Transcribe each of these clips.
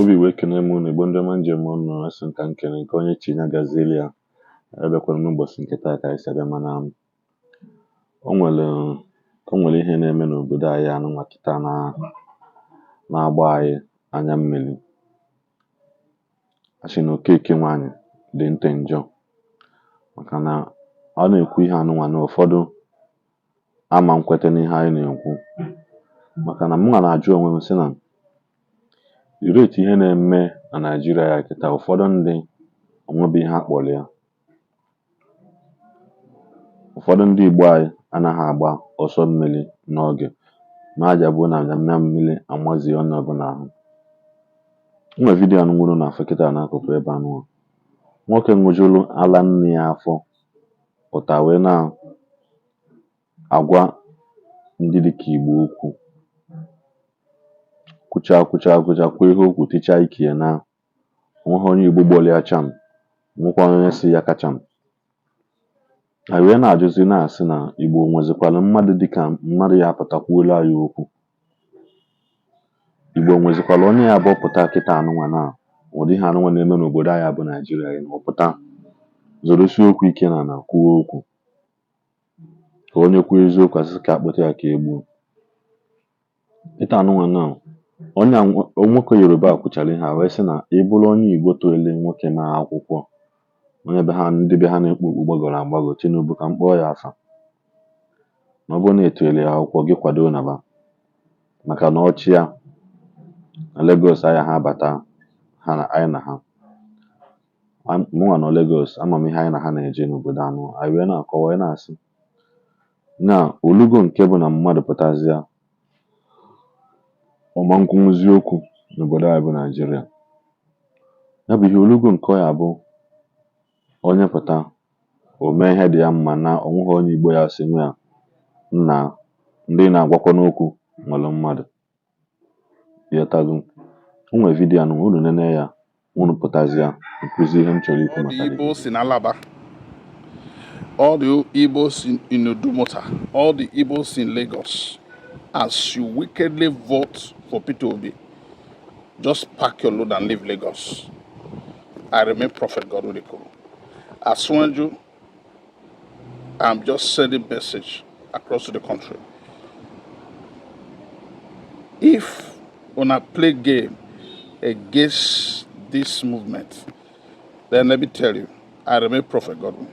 Obi Igbo, ekene m unu. Igbo ndị ọma, njem ọnụ, asị m ka m kene nke onye chi ya gazieli ya. Abịakwara m n'ụbọchị nke taa ka anyị si abịa, mana o nwere ihe na-eme n'obodo anyị anụnwa kịta na na-agba anyị anya mmiri. A sị na Okeke nwaanyị dị ntị njọ, maka na ọ na-ekwu ihe anụnwa na ụfọdụ ama nkwete n'ihe anyị na-ekwu, maka na mụnwa na-ajụ onwe m sị na rate ihe na-eme na Naịjirịa ya kịta, ụfọdụ ndị onwebe ihe akpọrọ ya. Ụfọdụ ndị Igbo anyị anaghị agba ọsọ mmiri n'oge ma aja bụ na anya mmiri amazie onye ọbụla ahụ. O nwere video anụ nwụrụ na afọ kịta n'akụkụ ebe anụnwa nwoke ṅụjuru ala nne ya afọ pụta wee na-agwa ndị dịka Igbo okwu, kwucha kwucha kwucha, kwuo ihe okwu, tichaa ike ya na onweghị onye Igbo gbọrọ ya cham, nwekwa onye si ya kacham. Anyị wee na-ajụzi, na-asị na Igbo nwezikwara mmadụ dịka mmadụ ya apụta kwuola anyị okwu? Igbo nwezikwara onye ya bụ pụta kịta anụnwa na ụdị ihe anụnwa na-eme n'obodo anyị bụ Naijiria ya na ọ pụta zorosie okwu ike na na kwuo okwu ka onye kwuo eziokwu, asịsị ka akpụta ya ka e gbuo kịta anụnwa na onye a. Nwoke Yoruba kwuchara ihe a wee sị na ị bụrụ onye Igbo toele nwoke ma akwụkwọ, onye be ha, ndị be ha na-ekpu okpu gbagọrọ agbagọ, Tinubu ka m kpọọ ya afa, na ọ bụrụ na etoele ya akwụkwọ gị, kwado naba, maka na ọchịa na Lagos aya ha abata ha na anyị na ha. Mụnwa nọ Lagos, ama m ihe anyị na ha na-eje n'obodo anụ anyị. Wee na-akọwa, wee na-asị na olugo nke bụ na mmadụ pụtazịa ọma nkwunwuzi okwu n'obodo anyị bụ Naijiria. Ya bụ ihe olugo nke ọ ya bụ onye pụta o mee ihe dị ya mma na onweghị onye Igbo ya sị nwe ya nna ndị na-agwakwa n'okwu nwere mmadụ ịghọtago. O nwere video anụ unu nene ya, unu pụtazịa nkụzi ihe m chọrọ ikwu All the maka the Igbos in Alaba, all the Igbos in Idumota, all the Igbos in Lagos, as you wickedly vote for Peter Obi, just pack your load and leave Lagos. I remain Prophet Godwin Ikoro. Asiwaju, I'm just sending message across to the country. If una play game against this movement, then let me tell you, I remain Prophet Godwin.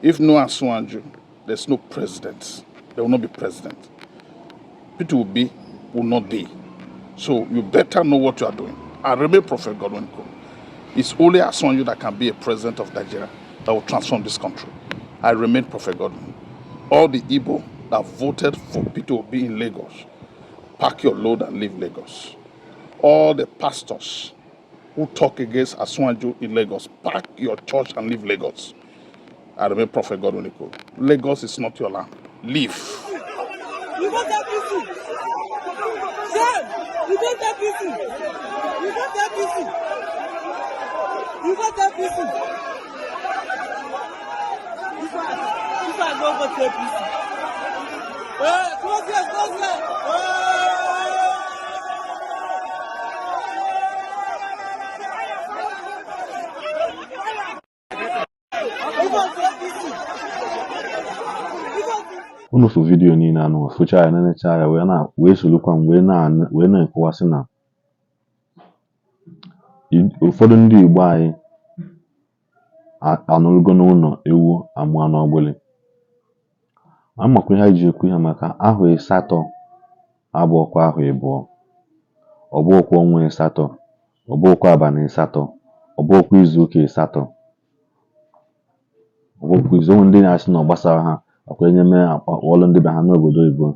If no Asiwaju, there's no president. There will not be president. Peter Obi will not be. So you better know what you are doing. I remain Prophet Godwin Ikoro. It's only Asiwaju that can be a president of Nigeria that will transform this country. I remain Prophet Godwin. All the Igbo that voted for Peter Obi in Lagos, pack your load and leave Lagos. All the pastors who talk against Asiwaju in Lagos, pack your church and leave Lagos. I remain Prophet Godwin Ikoro. Lagos is not your land. Leave. You vote APC. Shame. You vote APC. You vote APC. You vote APC. This one no vote APC. Hey, close here, close here. Hey. You vote APC. You vote. Unu fụ video niile anụ, fụcha ya, nenecha ya, wee na wee solukwa m wee na wee na-ekwuwasị na ụfọdụ ndị Igbo anyị anọrọgo n'ụlọ ewu amụọ n'ọgbụlị. Amakwa ihe anyị ji ekwu ihe maka ahụ ịsatọ abụọkwa ahụ ịbụọ, ọ bụghịkwa ọnwa ịsatọ, ọ bụghịkwa abalị ịsatọ, ọ bụghịkwa izu ụka ịsatọ, ọ bụghịkwa izu. Onwe ndị na-asị na ọ gbasara ha ọkwa enye mee ọlụ ndị be ha n'obodo oyibo.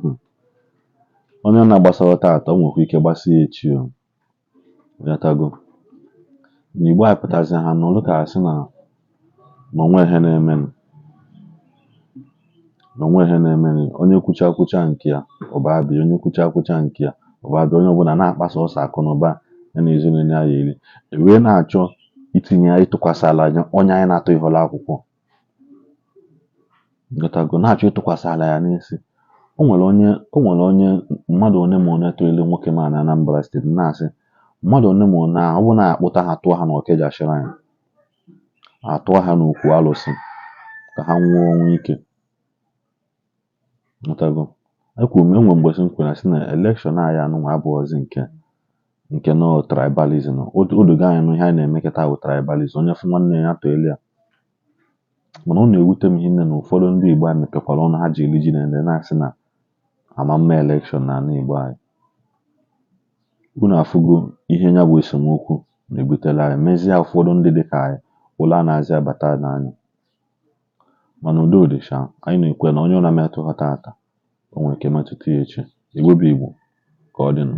Onye na-agbasara taata, o nwekwa ike gbasa ya echi. O ghọtago na Igbo anyị pụtazi ha nọlụ ka asị na na onwe ihe na-emenụ, na onwe ihe na-emenụ. Onye kwucha kwucha nke ya, ọba abịa. Onye kwucha kwucha nke ya, ọba abịa. Onye ọbụla na-akpa sọsọ akụ na ụba ya na ezinụlọ ya eri, wee na-achọ itinye ya ịtụkwasị ala anya onye anyị na-atụ ihụla akwụkwọ. Ghọtago, na-achọ ịtụkwasị ala ya n'isi. O nwere onye mmadụ one ma one tụnyere nwoke ma na Anambra State na-asị Mmadụ one ma one a, ọ bụrụ na akpụta ha tụọ ha n'Ọkịja shrine, atụọ ha n'okwu alụsị ka ha nwụọ ọnwụ ike. Nghọtago? Ekwuru m, enwe mgbe sị m kwere sị na election anyị anụnwa abụghịzi nke nọ tribalism. O dogo anyị nụ ihe anyị na-eme kịta bụ tribalism. Onye fụ nwanne ya tụelu ya. Mana ọ na-ewute m hinne na ụfọdụ ndị Igbo a mepekwara ọnụ ha ji eri ji na ede na-asị na ama mma election n'ala Igbo anyị. Unu afụgo ihe ya bụ esemokwu na-ebutela anyị, mezie ụfọdụ ndị dịka anyị ụlọ a na-azị abata n'anya. Mana udo dị sha. Anyị na-ekwe na onye ọ na-emetụ ha tata, o nwere ike metụta ya echi. Igbo bụ Igbo, ka ọ dịnụ.